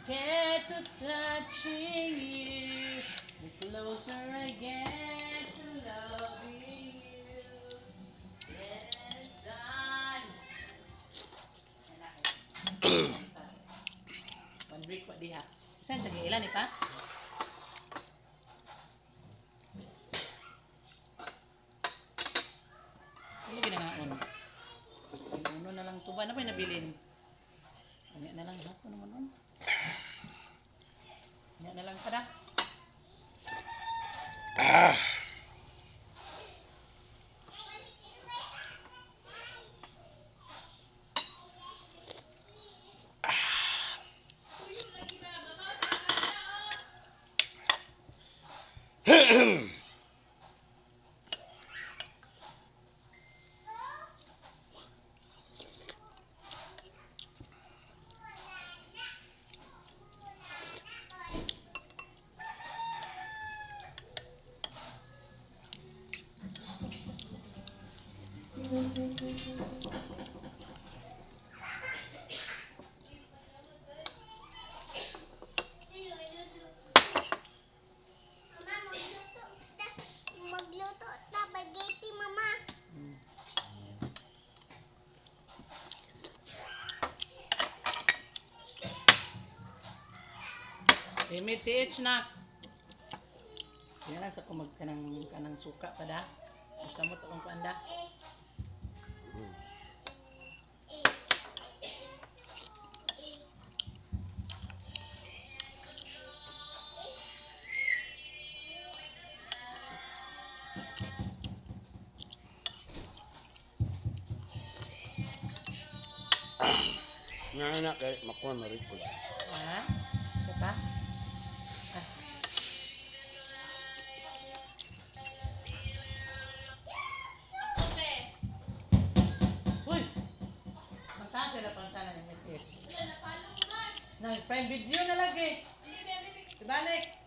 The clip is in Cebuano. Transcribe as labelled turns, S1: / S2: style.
S1: Get to touching you, the closer I get to loving you. Yes, I'm. One break pa diha. Saan sa ilan ni pa? Ano ginangaon? Uno na lang tuba na pa nabilin. Ano na lang hapon naman on. Ano na lang kada.
S2: Ah.
S3: Mama, magluto ta. Magluto ta bageti, Mama.
S1: MTH na. Yan lang sa kumag kanang kanang suka pa da. Gusto mo to kung kuanda.
S2: Nga na kay makuha na record.
S1: Ha? Ito pa? Ah. Uy! Pangta sila pangta na MTH. Na, prime video na lagi. Ibalik.